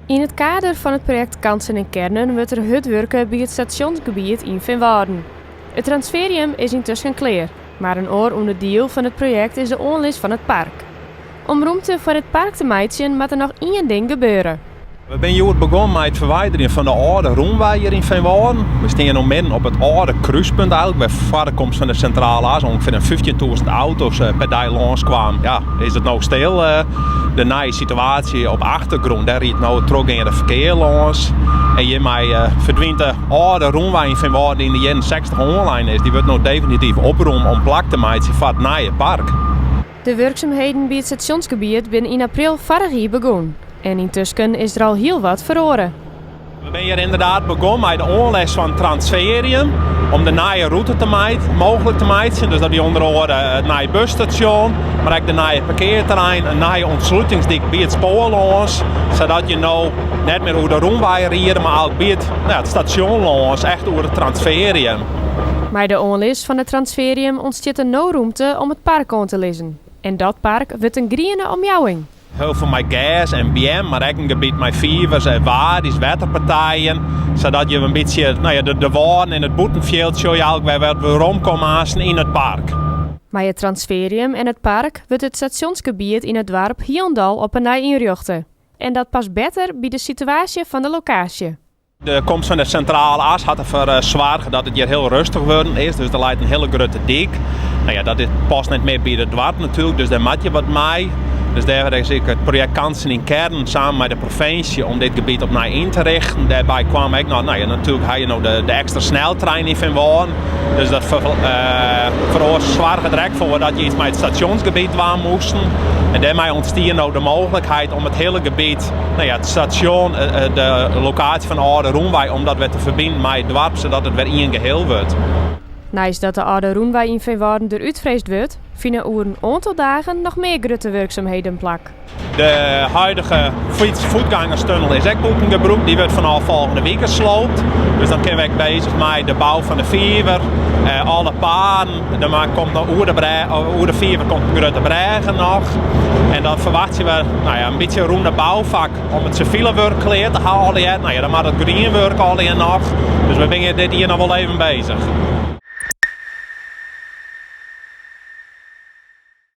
Yn it kader fan it projekt Kansen in Kernen wurdt der hurd wurke by it stasjonsgebiet yn Feanwâlden. It transferium is yntusken klear, mar in oar ûnderdiel fan it projekt is de oanlis fan it park. Om rûmte foar it park te meitsjen moat der noch ien ding gebeure. We binne hjoed begûn mei it ferwiderjen fan de âlde rûnwei hjir yn Feanwâlden. We stean no midden op it âlde krúspunt eigentlik, wêr foar de komst fan de Sintrale As ûngefear in 15.000 auto's per dei lâns kwamen. Ja, is it no stil. De nije situaasje op achtergrûn, dêr rydt no it trochgeande ferkear lâns. En hjirmei ferdwynt de âlde rûnwei yn Feanwâlden dy't yn de jierren 60 oanlein is. Dy wurdt no definityf oprûme om plak te meitsjen foar it nije park. De wurksumheden by it stasjonsgebiet binne yn april foarich jier begûn en yntusken is der al hiel wat feroare. We binne hjir ynderdaad begûn mei de oanlis fan transferium om de nije rûte te mooglik te meitsjen. Dus dat wie ûnder oare it nije busstasjon, mar ek de nije parkearterrein, in nije ûntslutingsdyk by it spoar lâns, sadat je no net mear oer de rûnwei ride, mar ek by it, no ja, it stasjon lâns, echt oer it transferium. Mei de oanlis fan it transferium ûntstiet der no rûmte om it park oan te lizzen. En dat park wurdt in griene omjouwing. Hiel folle mei gers en beammen, mar ek in gebiet mei fivers en wadys, wetterpartijen, sadat je in bytsje, no ja, de wâlden en it bûtenfjild sjogge je eigentlik wer wat weromkomme aansten yn it park. Mei it transferium en it park wurdt it stasjonsgebiet yn it doarp hielendal op 'e nij ynrjochte. En dat past better by de situaasje fan de lokaasje. De komst fan de Sintrale As hat derfoar soarge dat it hjir hiel rêstich wurden is. Dus der leit in hiele grutte dyk. No ja, dat past net mear by it doarp natuerlik, dus dêr moat je wat mei. Dus dêr is ek it projekt Kansen in Kernen samen mei de provinsje om dit gebiet opnij yn te richten. Dêrby kwam ek noch, no ja, natuerlik ha je no de ekstra sneltrein yn Feanwâlden. Dus dat soarge der ek foar dat je iets mei it stasjonsgebiet dwaan moasten. En dêrmei ûntstie no de mooglikheid om it hiele gebiet, no ja, it stasjon, de lokaasje fan de âlde rûnwei, om dat wer te ferbinen mei it doarp, sadat it wer ien geheel wurdt. Neist dat de âlde rûnwei yn Feanwâlden derút freesd wurdt, fine oer in oantal dagen noch mear grutte wurksumheden plak. De huidige fyts-fuotgangerstunnel is ek bûten gebrûk. Dy wurdt fanôf folgjende wike sloopt. Dus dan kinne we ek bezich mei de bou fan de fiver, alle paden. Der komt noch oer de, oer de fiver komt in grutte brêge noch. En dan ferwachtsje we, no ja, in bytsje rûn de boufak om it sivile wurk klear te ha allegear. No ja, dan moat it grienwurk allegear noch. Dus we binne dit jier noch wol even bezich.